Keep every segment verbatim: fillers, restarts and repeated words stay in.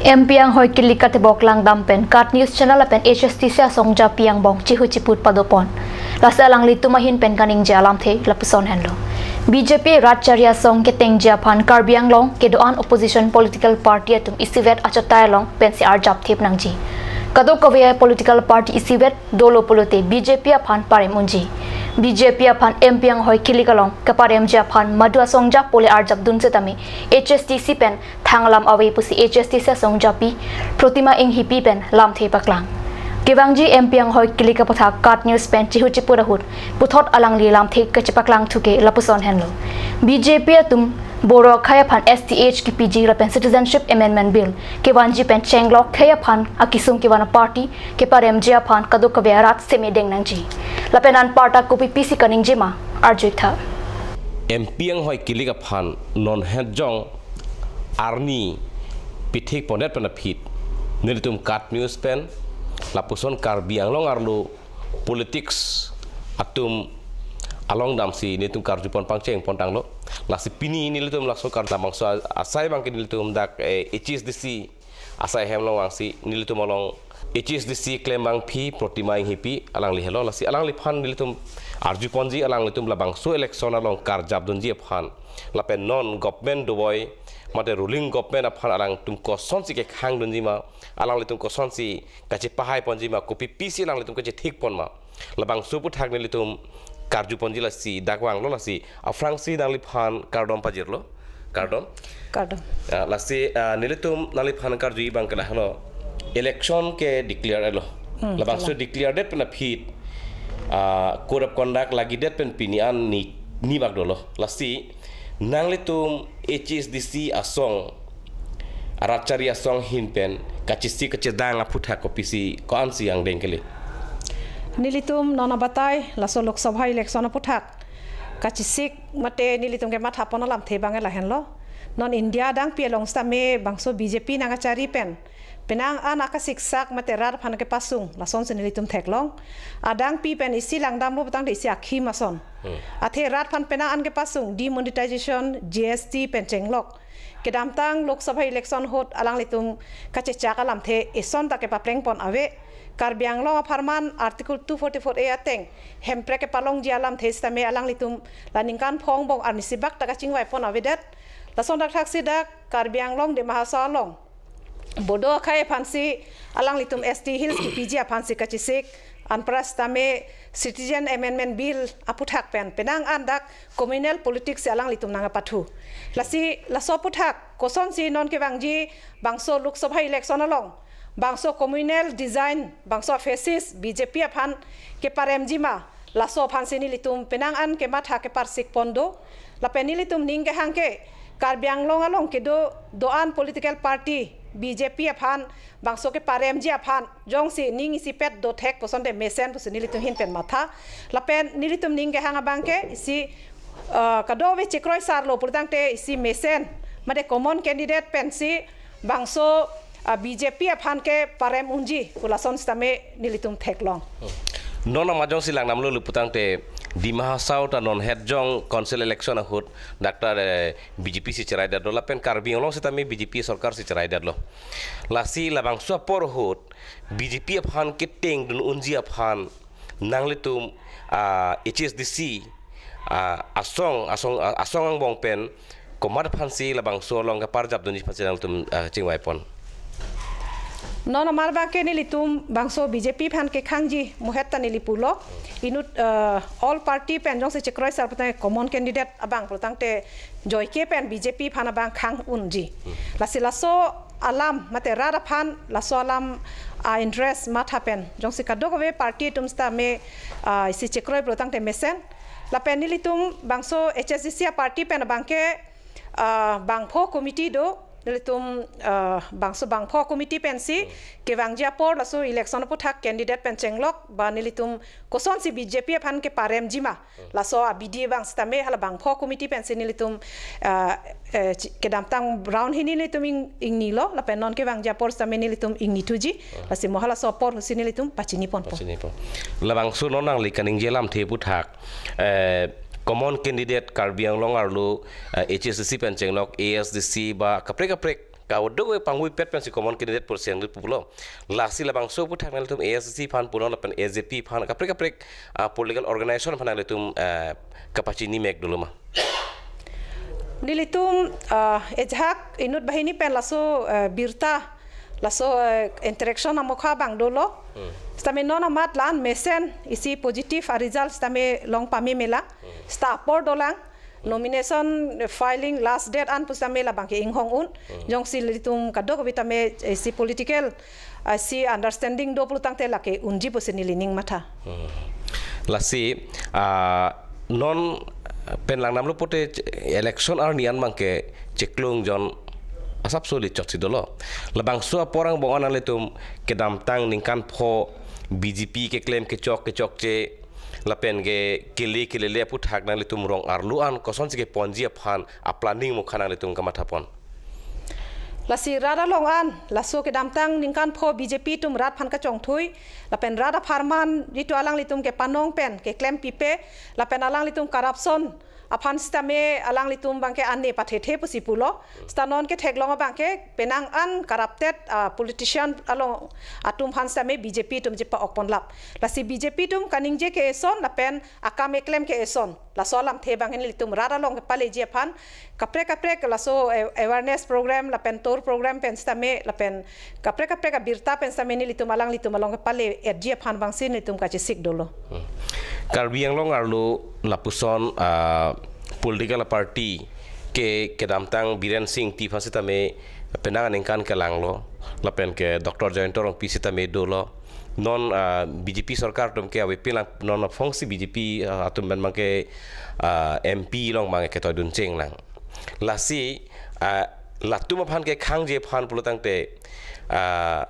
M P anghoi kilik katebok langdam pen KAT News Channel lapen H S D C asong japi angbong chihu chiput padopon. Lasi alanglitum ahin pen kaningje alamthe lapuson henlo. B J P rat chari asong ketengji aphan Karbi Anglong kedo-an opposition political party atum isivet achatai along pensi arjap thip nangji. Kadokave political party isivet dolo pulote B J P aphan parem unji. B J P aphan M P anghoi kilik along keparemji aphan madu asong jap pole arjap dun setame H S D C pen thang alam ave pusi H S D C asong japi Protima Enghipi pen lamthe paklang. Kevangji M P anghoi kilik aputhak KAT News pen chihu chiput ahut puthot alangli lamthe kachepaklang thuke lapuson henlo. B J P atum Boro akhei aphan S T H kipiji lapen Citizenship Amendment Bill kevanji pen chenglok akhei aphan akisung kevan aparty keparemji aphan kadokave arat seme deng nangji. Lapen anparta kopi pisi kaningje ma arjuitha. M P anghoi kilik aphan non hetjong arni pithik pondet pen aphi nelitum KAT News pen lapuson Karbi Anglong arlo politics atum along damsi nelitum karjupon pangchengpon tanglo. Lasi pini nelitum laso kar labangso asai abangke nelitum dak, eh, H S D C asai hem along vangsi nelitum along H S D C klembangpi Protima Enghipi alangli helo, lasi alangliphan nelitum arjuponji, alanglitum labangso election along karjap dunji aphan lapen non government dovoi mate ruling government aphan alangtum kosonsi kekhang dunji ma, alanglitum kosonsi kachepahai ponji ma, kopi pisi alanglitum kachethik pon ma, labangso aputhak nelitum karjuponji. Lasi dak vanglo, lasi aphrangsi nangliphan kardom pajirlo. Kardom. Kardom. Ah, lasi, ah, nelitum nangliphan karju abangke lahelo. Election ke declare lo. Hmm, labangso kalang. Declare det pen aphi, ah, code of conduct lagi det pen pini an ni, ni bak dolo. Lasi nanglitum H S D C asong, rat chari asong ahin pen kachesik kachedang aputhak kopisi ko-ansi angdeng kele? Nelitum non abatai laso Lok Sabha election aputhak kachesik mate nelitum kemathapon alamthe abang lahenlo. Non India adangpi along setame bangso B J P nangkachari pen penang an akasiksak mate rat aphan kepasung lasonsi nelitum theklong. Adangpi pen isi langdamlo putangte isi akhim ason. Hmm. Athe rat aphan penang an kepasung demonetization, G S T pen chenglok. Kedamtang Lok Sabha election ahut alanglitum kachechak alamthe eson ta kepaplengpon ave. Karbi Anglong apharman Article two forty-four A ateng Hemprek kepalongji alamthe setame alanglitum la ningkan phongbong arnisi bak ta kachingvaipon avedet. Lason dak thaksi dak Karbi Anglong Dima Hasao along Bodo akhei aphansi alanglitum S T Hills kipiji aphansi kachesik, anparta setame Citizen Amendment Bill aputhak pen penang an dak communal politics si alanglitum nangkepathu. Lasi laso aputhak kosonsi non kevangji bangso Lok Sabha election along bangso communal design, bangso faces B J P aphan keparemji ma, laso aphansi nelitum penang an kematha keparsik pon do. Lapen nelitum ning kehang ke Karbi Anglong along kedo do-an political party B J P aphan bangso keparemji aphan jongsi ning isipet do thek kosonte mesen pusi nelitum ahin pen matha. Lapen nelitum ning kehang abangke isi, eh, kadokave chekroisarlo pulotangte isi mesen mate common candidate pensi bangso, ah, B J P aphan keparem unji pu lason setame nelitum theklong. Non amajongsi langdamlo pulotangte Dima Hasao ta non hetjong council election ahut dak ta, eh, B J P si cheraidetlo lapen Karbi Anglong setame B J P sorkar si cheraidetlo. Lasi labangso apor ahut B J P aphan ketengdun unji aphan nanglitum, ah, H S D C, ah, asong, asong, ah, asong angbong pen komat aphansi labangso along keparjap dunji aphansi nangtum, ah, chingvaipon? Non amar abangke nelitum bangso B J P aphan kekhangji muhet ta neli pulo. Inut, eh, all party pen jongsi chekroisar pulotangte common candidate abang pulotangte joike pen B J P aphan abang khang unji. Lasi laso alam mate rat aphan laso alam, ah, interest matha pen jongsi kadokave party atum setame, ah, isi chekroi pulotangte mesen. Lapen nelitum bangso H S D C aparty pen abangke, ah, bangpho committee do, nelitum, ah, bangso bangpho committee pensi kevangji apor laso election aputhak candidate pen chenglok ba nelitum kosonsi B J P aphan keparemji ma, laso abidi abang setame hala bangpho committee pensi nelitum, ah, eh, chi-, kedamtang round hini nelitum ing-, ingnilo, lapen non kevangji apor setame nelitum ingnithuji, lasi mo halaso apor ahutsi nelitum pachiniponpo. Pachinipo. Labangso non nangli kaningje alamthe aputhak, eh, common candidate Karbi Anglong arlo, eh, H S D C pen chenglok A S D C ba kaprek kaprek Kadokave pangvoi pet pensi common candidate pusi nangli pulo. Lasi labangso aphuthak nanglitum A S D C aphan punon lapen A J P aphan kaprek kaprek ah, political organization aphan nanglitum ah, kapachini mek dolo ma? Nelitum ah, ajahak inut banghini pen laso ah, birta, laso ah, interaction amokha abang dolo. Sitame non amat la-an mesen isi positive a result sitame long pame melang. Sita apor dolang. Nomination filing last date an pusitame labangke inghong un. Jongsi ilitum kadokave tame isi political ah, isi understanding do pulotangte lake unji pusi neli ning matha. Lasi ah, non pen langnamlo pote election arni an abangke cheklong jon asapso le chotsi dolo. Labangso apor angbong an nanglitum kedamtang ningkan pho B J P keklem kechok kechokche lapen ke kele kelele aphuthak nanglitum rong arlo an kosonsi keponji aphan a planning mukha nanglitum kamathapon? Lasi rat along an, laso kedamtang ningkan pho B J P atum rat aphan kachongthui, lapen rat apharman jitu alanglitum kepanong pen keklem pipe, lapen alanglitum corruption aphan sitame alanglitum abangke ane pathethe pusi pulo. Sita non ketheklong abangke penang an corrupted ah, politician along atum aphan sitame B J P atum chepa-ok ponlap. Lasi B J P atum kaningje ke eson lapen akam eklem ke eson. Laso alamthe abang nelitum rat along kepaleji aphan kaprek kaprek laso a- awareness program lapen tour program pen sitame lapen kaprek kaprek abirta pen sitame nelitum alanglitum along kepale-etji aphan abangsi nelitum kachesik dolo. Karbi Anglong arlo lapuson ah, political party ke kedamtang Biren Singh Engti aphan sitame penang aningkan kelanglo lapen ke Doctor Jayanta Rongpi sitame dolo. Non ah, B J P sorkar atum ke ave pilang non aphongsi B J P ah, atum pen abangke ah, M P along abangke ketoidun chenglang. Lasi ah, latum aphan kekhangji aphan pulotangte ah,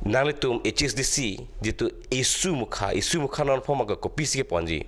nanglitum H S D C jitu issue mukha, issue mukha non aphan abangke kopisi keponji?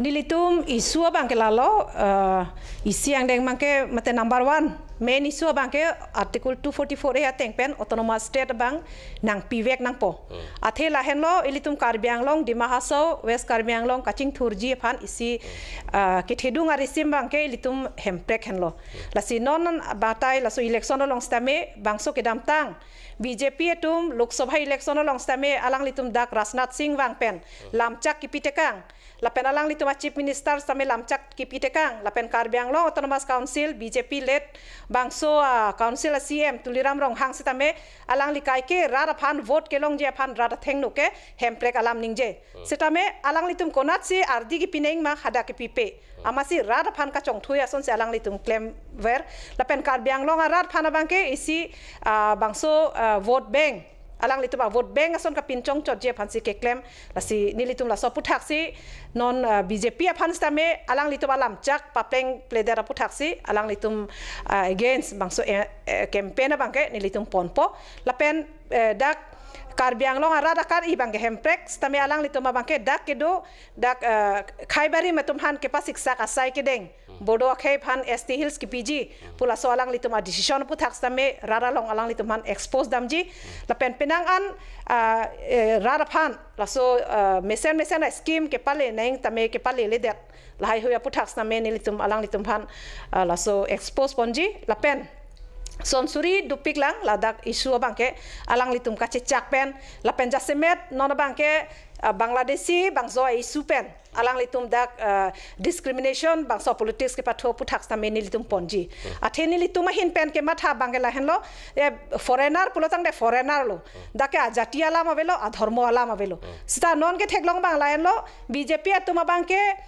Nelitum issue abangke lalo ah, isi angdeng abangke mate number one main issue abangke Article two forty-four A ateng pen autonomous state abang nangpivek nangpo. Athe lahenlo ilitum Karbi Anglong, Dima Hasao, West Karbi Anglong kachingthurji aphan isi ah, kethedung arisim abangke ilitum hemprek henlo. Lasi non batai laso election along sitame bangso kedamtang B J P atum Lok Sabha election along sitame alanglitum dak Rajnath Singh vang pen lamchak kipi tekang. Lapen alanglitum a Chief Minister sitame lamchak kipi tekang. Lapen Karbi Anglong Autonomous Council B J P led bangso ah, council a C M Tuliram Ronghang sitame alangli kaike rat aphan vote kelongji aphan rat athengno ke hemprek alam ningje. Sitame alanglitum konatsi ardi kipi nangma hadak kipipe. Amatsi rat aphan kachongthui asonsi alanglitum klemver. Lapen Karbi Anglong arat aphan abangke isi ah, bangso ah, vote bank. Alanglitum a vote bank ason kapinchong chotji aphansi keklem. Lasi nelitum laso aphuthaksi non ah, B J P aphan sitame alanglitum alamchak papleng pleder aphuthaksi alanglitum ah, against bangso eh, eh, campaign abangke nelitum ponpo. Lapen eh, dak Karbi Anglong arat akar-i abangke hemprek sitame alanglitum abangke dak kedo dak eh, khaibarim atum aphan kepasiksak asai kedeng Bodo akhei aphan S T Hills kipiji pu laso alanglitum a decision aputhak sitame rat along alanglitum aphan expose damji. Lapen penang an ah, eh, rat aphan laso ah, mesen mesen a scheme kepale nang tame kepale ledet lahai hui aputhak sitame nelitum alanglitum aphan ah, laso expose ponji. Lapen son suri dopik lang ladak issue abangke alanglitum kachechak pen lapen jasemet non abangke ah, Bangladeshi bangso a issue pen alanglitum dak ah, discrimination bangso politics kepathu aputhak sitame nelitum ponji. Athe nelitum ahin pen kematha abangke lahenlo eh, foreigner pulotangte foreigner lo. Dak ke ajati alam avelo, adhormo alam avelo. Sita non ketheklong abang lahenlo B J P atum abangke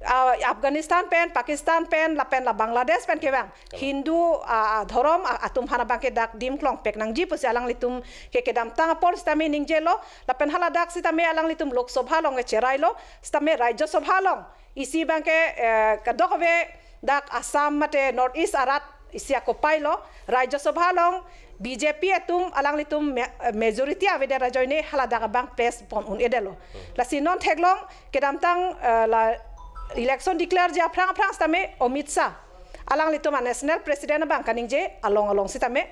ah, Afghanistan pen, Pakistan pen, lapen la Bangladesh pen kevang Hindu ah, ah, dhorom ah, atum aphan abangke dak dim klongpek nangji pusi alanglitum ke kedamtang apor sitame ningjelo. Lapen haladak sitame alanglitum Lok Sabha along kecherailo, sitame Rajya Sabha along isi abangke eh, kadokave dak Assam mate North East arat isi akopailo, Rajya Sabha along B J P atum alanglitum ma- majority avedet ajoine haladak abang press pon un-edetlo. Lasi non theklong kedamtang eh, la election declare ji aphrang aphrang sitame Amit Shah alanglitum a national president abang kaningje along along sitame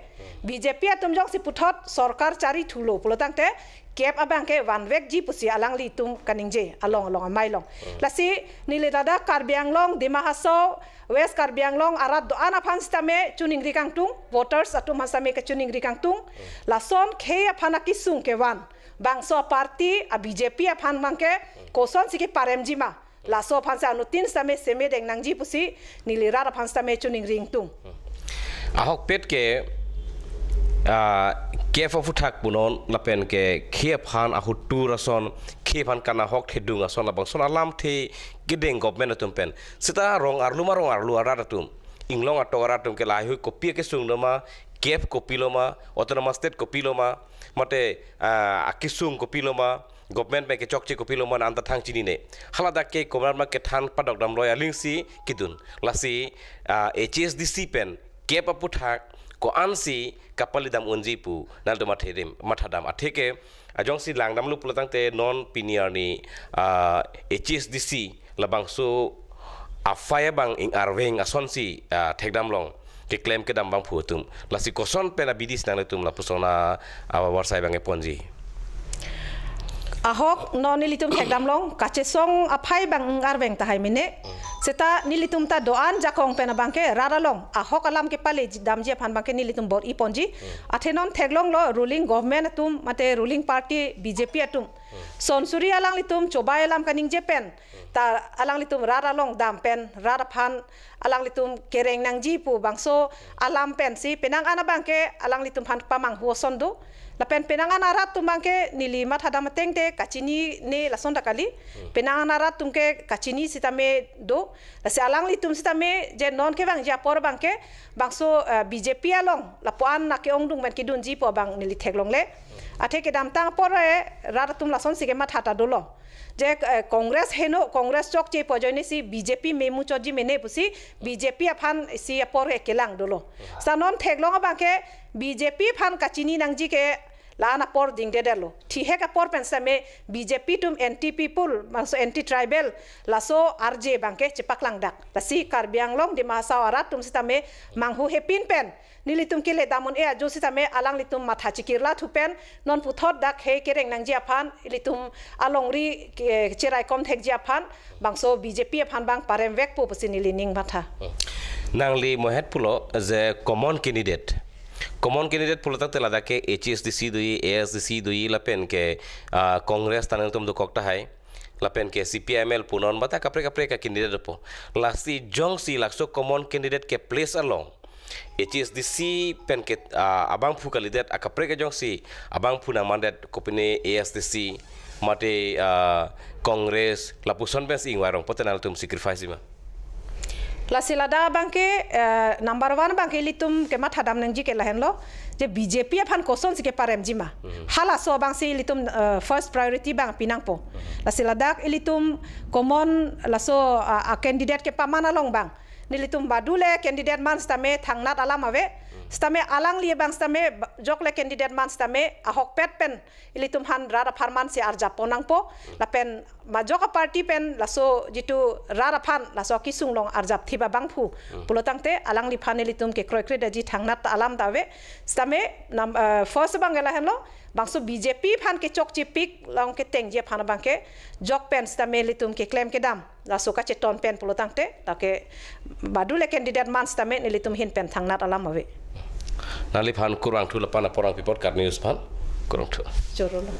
B J P atum jongsi puthot sorkar chari thulo pulotangte kep abang ke vanvekji pusi alanglitum kaningje along along amei along. Lasi neli ladak Karbi Anglong, Dima Hasao, West Karbi Anglong arat do-an aphan sitame choningri kangtung, voters atum aphan sitame kachoningri kangtung. Lason khei aphan akesung kevan, bangso a-party a-B J P aphan abang ke kosonsi keparemji ma, laso aphan si anuttin sitame semedeng nangji pusi neli rat aphan sitame choningri ingtung. Ahokpet ke, ah, kep aphuthak punon lapen ke khei aphan ahut tur ason, khei aphan kanahok thedung ason, labangson alamthe kedeng government atum pen. Seta rong arlo ma rong arlo arat atum, inglong atok arat atum ke laheihui kopi akesung do ma, kep kopilo ma, autonomous state kopilo ma, mate, ah, akesung kopilo ma, government pen kechokche kopilo ma, anta thang chinine. Haladak ke komat ma kethan padok damloi alingsi kedun. Lasi, ah, H S D C pen kep aphuthak ko-ansi kapalidam unji pu nangtum athedim, mathadam. Atheke ajongsi langdamlo pulotangte non pini arni, ah, H S D C labangso aphai abang ing-arveng asonsi, ah, thekdam long, keklem kedam abangphu atum. Lasi koson pen abidi si nanglitum lapuson a, ah, warsai abang keponji? Ahok non nelitum thekdam long, kachesong aphai abang ing-arveng tahai mene. Seta nelitum ta do-an ajakong pen abang ke rat along ahok alam kepale ji-, damji aphan abang ke nelitum bor-i ponji. Athe non theklonglo ruling government atum mate ruling party B J P atum, son suri alanglitum chobai alam kaningje pen ta alanglitum rat along dam pen rat aphan alanglitum kereng nangji pu bangso alam pensi penang an abang ke alanglitum aphan pamanghu ason do. Lapen penang an arat atum abang ke neli mathadam ateng te kachinine lason ta kali. Penang an arat atum ke kachini sitame do. Lasi alanglitum sitame je non kevangji apor abang ke bangso, eh, B J P along lapu-an na ke-ongdung pen kedunji pu abang neli theklongle. Athe kedamtang apor, eh, rat atum lasonsi kematha ta dolo. Je, eh, Congress heno, Congress chokche pu ajoinesi B J P memuchotji mene pusi B J P aphan isi apor ke kelang dolo. Seta non theklong abang ke B J P aphan kachini nangji ke la-an apor dingdedetlo. Thihek apor pen sitame B J P atum anti people, bangso anti tribal, laso arje abang ke chepaklangdak. Lasi Karbi Anglong Dima Hasao arat atum sitame manghu hepin pen nelitum kele dam un-e ajo sitame alanglitum matha chikirla thu pen non puthot dak khei kereng nangji aphan, ilitum alongri ke-, cheraikom thekji aphan bangso B J P aphan abang paremvekpo pusi neli ning matha. Nangli mohet pulo je common candidate. Common candidate pulotangte ladak ke H S D C doji, A S D C doji lapen ke, ah, Congress ta nangtum dokok tahai. Lapen ke C P I M L punon bata kaprek kaprek a-candidate po. Lasi jongsi laso common candidate ke-place along H S D C pen ke, ah, abangphu kalidet, akaprek ajongsi abangphu nangmandet, kopine A S D C mate, ah, Congress lapuson pensi ingwai rong pote nangtum sacrifice ma? Lasi ladak abang ke, eh, number one abang ke ilitum kemathadam nangji ke lahenlo, je B J P aphan kosonsi keparemji ma. Halaso abangsi ilitum, eh, first priority abang pinangpo. Lasi ladak ilitum common laso, ah, a-candidate kepaman along abang nelitum badule candidate man sitame thangnat alam ave. Sitame alangli abang sitame ba-, jokle candidate man sitame ahokpet pen ilitum aphan rat apharman si arjap pon nangpo. Lapen majok a-party pen laso jitu rat aphan laso kesung along arjap thip abangphu pulotangte alangliphan ilitum kekroikredet ji thangnat alam ta ave. Sitame nam, eh, first abang ke lahenlo, bangso B J P aphan kechokchepik along ketengji aphan abang ke jok pen sitame ilitum keklem kedam laso kacheton pen pulotangte, lake badule candidate man sitame nelitum ahin pen thangnat alam ave. Nangliphan kurvangthu lapen apor nangpipot KAT News aphan. Kurvangthu. Choro lo.